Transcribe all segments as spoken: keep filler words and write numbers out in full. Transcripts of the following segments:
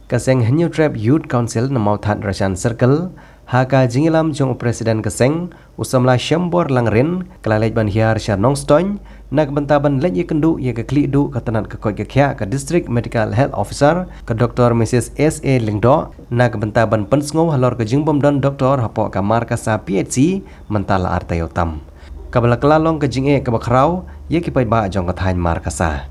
Ka seng Hynñiewtrep Youth Council na Mawthadraishan Circle, ha ka jingïalam jong u President ka seng, u Samla Shembor Langrin, ka la leit ban hiar sha Nongstoiñ, na ka bynta ban leit ïakynduh ïa ka khlieh duh ka tnat ka koit ka khiah ka District Medical Health Officer, ka Doktor Mrs S A Lyngdoh, na ka bynta ban pynsngew halor ka jingbym don doktor hapoh ka Markasa P H C, mynta la arta ïoh tam. Kaba la kylla long ka jingeh kaba khraw ïa ki paidbah jong ka thaiñ Markasa.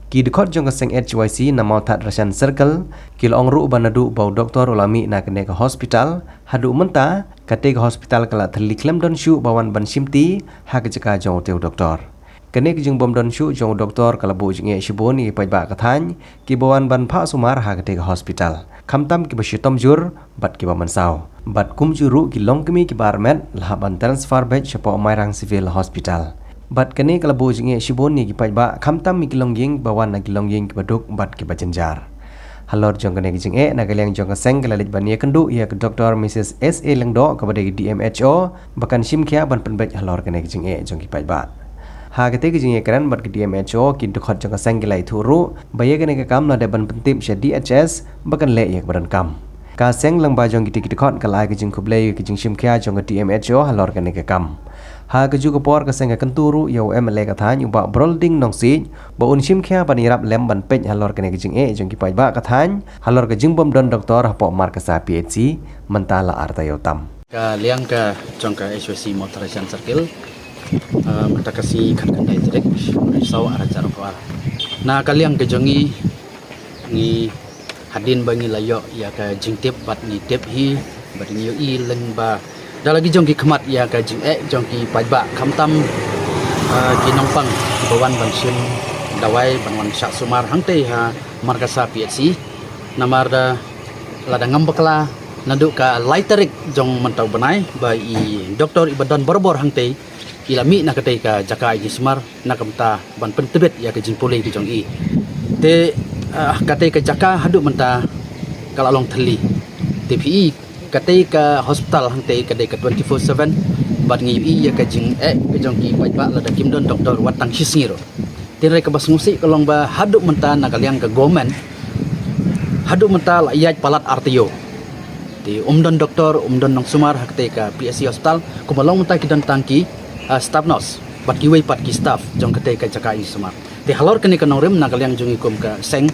Ki dkhot jong ka seng H Y C na Mawthadraishan Circle, ki la ong ruh ba naduh ba u doktor u la mih na kane ka hospital, haduh mynta, kata ka hospital ka la thylli khlem don shuh ba wan ban shimti ha ka jaka jong utei u doktor. Kane ka jingbym don shuh jong u doktor ka la buh jingeh shibun ïa ki paidbah ka thaiñ, kiba wan ban phah sumar ha kata ka hospital. Khamtam kiba shitom jur, bad kiba mynsaw. Bad kumjuh ruh ki longkmie kiba armet, la hap ban transfer beit shapoh Mairang Civil Hospital. Bad kane ka la buh jingeh shibun ïa ki paidbah, khamtam ïa ki longïing ba wan na ki longïing kiba duk bad kiba jynjar. Halor jong kane ka jingeh, na ka liang jong ka seng ka la leit ban ïakynduh ïa ka Doktor Mrs S A Lyngdoh kaba dei ka D M H O, ba kan shim khia ban pynbeit halor kane ka jingeh jong ki paidbah. Ha kata ka jingïakren bad ka D M H O, ki dkhot jong ka seng ki la ïathuh ruh ba ïa kane ka kam la dep ban pyntip sha D H S ba kan leh ïa kaba donkam. Ka seng lyngba jong kita ki dkhot ka la ai ka jingkhublei ïa ka jingshim khia jong ka D M H O halor kane ka kam. Ha kajuh ka por ka seng ka kyntu ruh ïa u M L A ka thaiñ u Bah Brolding Nongsiej ba un shim khia ban ïarap lem ban peit halor kane ka jingeh jong ki paidbah ka thaiñ halor ka jingbym don doktor hapoh Markasa P H C mynta la arta ïoh tam. Ka liang ka jong ka H Y C Mawthadraishan Circle, ah, mynta ka sngi khatkhyndai tarik, saw ar hajar arphew ar. Na ka liang ka jong ngi, ngi hadien ba ngi la ïoh ïa ka jingtip bad ngi tip hi, bad ngi ïohi lyngba da la ki jong ki khmat ïa ka jingeh jong ki paidbah khamtam, ah, ki nongpang kiba wan ban shim dawai ban wan shah sumar hangtei ha Markasa P H C. Namar da lada ngam bakla naduh ka lai tarik jong mynta u bnai ba i doktor iba don barabor hangtei i la mih na katei ka jaka ai jingsumar na ka bynta ban pyntbit ïa ka jingpule ka jong i. Te, ah, katei ka jaka haduh mynta ka la long thylli. Te phi i katei ka hospital hangtei ka dei ka twenty-four seven bad ngi ïohi ïa ka jingeh ka jong ki paidbah lada kim don doktor wat tang shi sngi ruh. Te hynrei kaba sngewsih ka long ba haduh mynta na ka liang ka government haduh mynta la ïaid palat artylli. Te um don doktor, um don nongsumar ha katei ka P H C hospital, kumba long mynta ki don tang ki, ah, staff nurse bad kiwei pat ki staff jong katei ka jaka ai jingsumar. Te halor kane ka nongrim na ka liang jong ngi kum ka seng,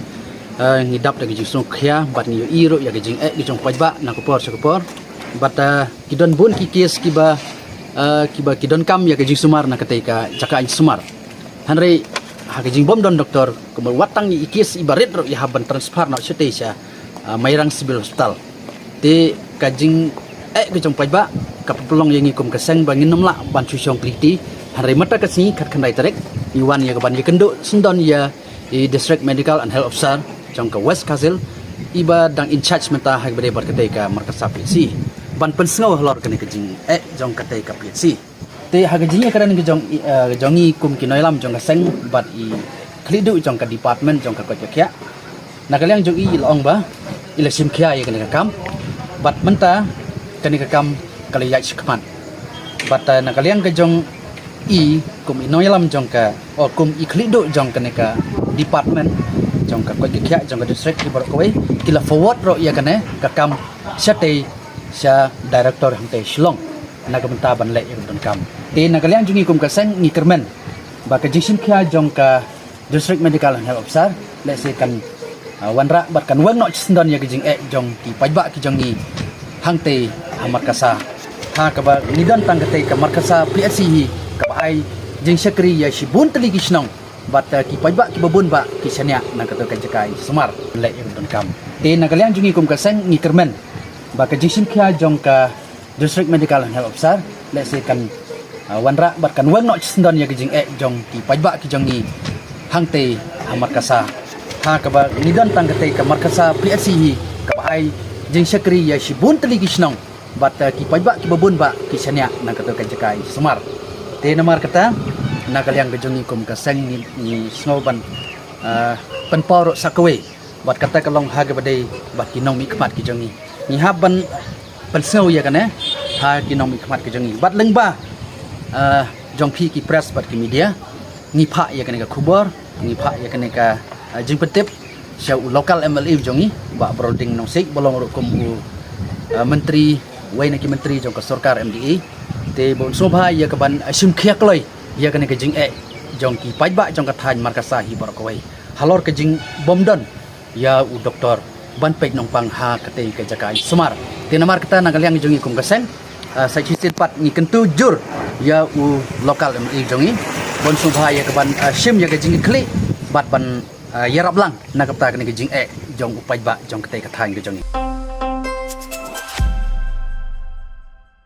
ah, ngi dap da ka jingsngewkhia bad ngi ïohi ruh ïa ka jingeh ka jong paidbah na ka por sha ka por. Bad, ah, ki don bun ki kes kiba, ah, kiba ki donkam ïa ka jingsumar na katei ka jaka ai jingsumar. Hynrei ha ka jingbym don doktor, kumba wat tang i kes iba rit ruh i hap ban transfer noh shatei sha, ah, Mairang Civil Hospital. Te ka jingeh ka jong paidbah ka pynlong ïa ngi kum ka seng ba ngin ym lah ban shu shong kylli. Hynrei mynta ka sngi khatkhyndai tarik ngi wan ïa ka ban ïakynduh syndon ïa i District Medical and Health Officer jong ka West Khasi Hills iba dang in charge mynta ha kaba dei bad katei ka Markasa P H C ban pynsngew halor kane ka jingeh jong katei ka P H C. Te ha ka jingïakren ka jong i, eh, jong i kum ki nongïalam jong ka seng bad i khlieh duh jong ka department jong ka koit ka khiah, na ka liang jong i la ong ba i la shim khia ïa kane ka kam bad mynta kane ka kam ka la ïaid shakhmat. Bad, eh, na ka liang ka jong i kum i nongïalam jong ka, o kum i khlieh duh jong kane ka department jong ka koit ka khiah jong ka district ki baroh kawei ki la forward ruh ïa kane ka kam shatei sha director hangtei Shillong na ka bynta ban leh ïa ka bynta kam. Te na ka liang jong i kum ka seng ngi kyrmen ba ka jingshim khia jong ka District Medical and Health Officer lehse kan, ah, wanrah bad kan weng noh shisyndon ïa ka jingeh jong ki paidbah ki jong ngi hangtei ha Markasa. Ha kaba ngi don tang katei ka Markasa P H C hi kaba ai jingshakri ïa shibun tylli ki shnong bad, ah, ki paidbah kiba bun bah ki shaniah na katei ka jaka ai jingsumar leh ïa ka bynta kam. Te na ka liang jong i kum ka seng ngi kyrmen ba ka jingshim khia jong ka District Medical and Health Officer lehse kan, ah, wanrah bad kan weng noh shisyndon ïa ka jingeh jong ki paidbah ki jong ngi hangtei ha Markasa. Ha kaba ngi don tang katei ka Markasa P H C hi kaba ai jingshakri ïa shibun tylli ki shnong bad, ah, ki paidbah kiba bun bah ki shaniah na katei ka jaka ai jingsumar. Te namar kata na ka liang ka jong i kum ka seng ngi, ngi sngew ban, ah, pynpaw ruh sa kawei. Bad kata ka long ha kaba dei bad ki nongmihkhmat ki jong ngi. Ngi hap ban pynsngew ïa kane ha ki nongmihkhmat ki jong ngi. Bad lyngba, eh, jong phi ki press bad ki media, ngi phah ïa kane ka khubor, ngi phah ïa kane ka, eh, jingpyntip sha u local M L A jong i, Bah Broding Nongsiej, ba long ruh kum u, eh, menteri, wei na ki menteri jong ka sorkar M D A. Te ba un sngewbha ïa ka ban, eh, shim khia kloi ïa kane ka jingeh jong ki paidbah jong ka thaiñ Markasa hi baroh kawei halor ka jingbym don ïa u doktor ban peit nongpang ha katei ka jaka sumar. Te namar kata na ka liang jong i kum ka seng, ah, sa shisien pat ngi kyntu jur ïa u local M L A jong i, ba un sngewbha ïa ka ban, ah, shim ïa ka jingkhlieh bad ban, ah, ïarap lang na ka bynta kane ka jingeh jong u paidbah jong katei ka thaiñ ka jong i.